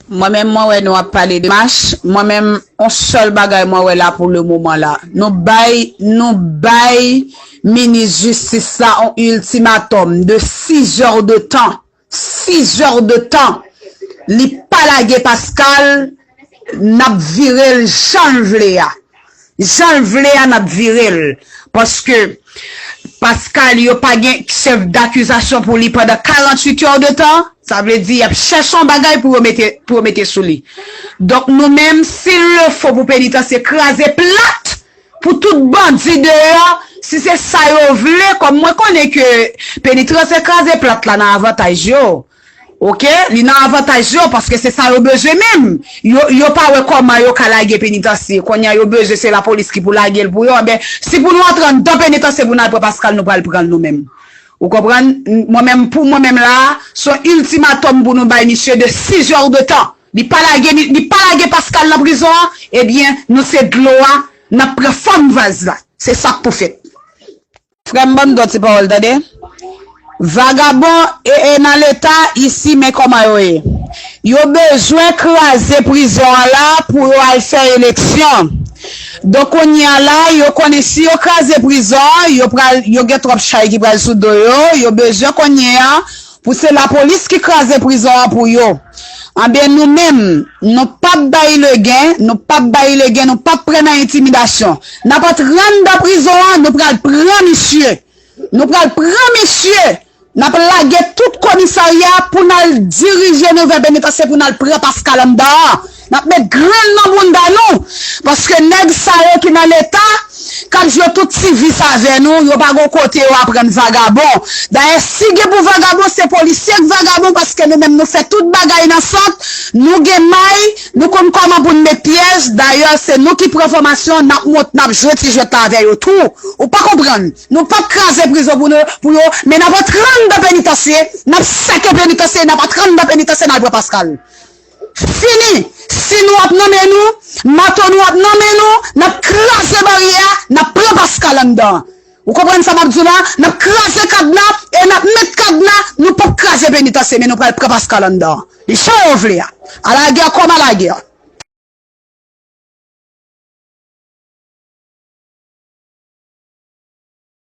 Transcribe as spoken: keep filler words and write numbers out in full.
Mwen menm, mwen wè nou ap pale de mach. Mwen menm, on sèl bagay mwen wè la pou le moman la. Nou bay, nou bay minis jistis la on iltimatòm de sis zè de tan. Sis zè de tan. Li pa lage Pascal, n ap vire l jan l vle a. Jan l vle a, n ap vire l. Paske Pascal, yo pa gen chèf dakizasyon pou li pandan karanntuit è de tan. Sa vle di, y ap chèche yon bagay pou yo mete, pou yo mete sou li. Donk, nou menm, si l le fo pou penitansye kraze plat, pou tout bandi deyò, si se sa yo vle, kòm mwen konnen ke penitansye kraze plat la nan avantaj yo. Oke, li nan avantaj yo, paske se sa yo bezwen menm. Yo, yo pa wè kòman yo ka lage penitansye. Kounye a, yo bezwen se lapolis ki pou lage l pou yo. Enben, si pou nou antre anndan penitansye pou n al pran Pascal, nou pral pran l nou menm. Ou konprann? Mwen menm, pou mwen menm la, se yon iltimatòm pou nou bay misye de sis zè de tan. Li pa lage, li, li pa lage Pascal nan prizon an, ebyen, nou se dlo a, n ap pran fòm vaz la. Se sa k pou fèt. Frè m, ban m di w ti pawòl, tande. Vagabon e, e nan Leta, isi, men kòman yo ye. Yo bezwen kraze prizon an la pou yo al fè eleksyon. Donk, kounye a la, yo konnen si yo kraze prizon an, yo pral, yo gen twòp chay ki pral sou do yo. Yo bezwen kounye a pou se lapolis ki kraze prizon an pou yo. Anben, nou menm, nou p ap bay legen, nou p ap bay legen, nou p ap pran nan entimidasyon. N ap antre anndan prizon an, nou pral pran misye. Nou pral pran misye. N ap lage tout komisarya pou n al dirije nou vè penitansye pou n al pran Pascal anndan an. N ap met grenn nan bounda nou. Paske nèg sa yo ki nan Leta, k ap jwe tout ti vis avè nou, yo pa gon kote yo aprann vagabon. Dayè, si gen pou vagabon, se polisye k vagabon, paske nou menm nou fè tout bagay nan sant, nou gen may, nou konn kòman pou n met pyèj. Dayè, se nou ki pran fòmasyon, n ap mont, n ap jwe ti jwèt la avè yo tou. Ou pa konprann? Nou p ap kraze prizon pou nou, pou yo, men n ap antre anndan penitansye, n ap sèke penitansye, n ap antre anndan penitansye, n al pran Pascal. Fini! Si nou ap nan men nou, mato nou ap nan men nou, n ap kraze baryè a, n ap pran Pascal anndan. Ou konprann sa m ap di w la? N ap kraze kadna e n ap met kadna, nou p ap kraze penitansye, men nou pral pran Pascal anndan. Jan yo vle a. Alagè kòm alagè.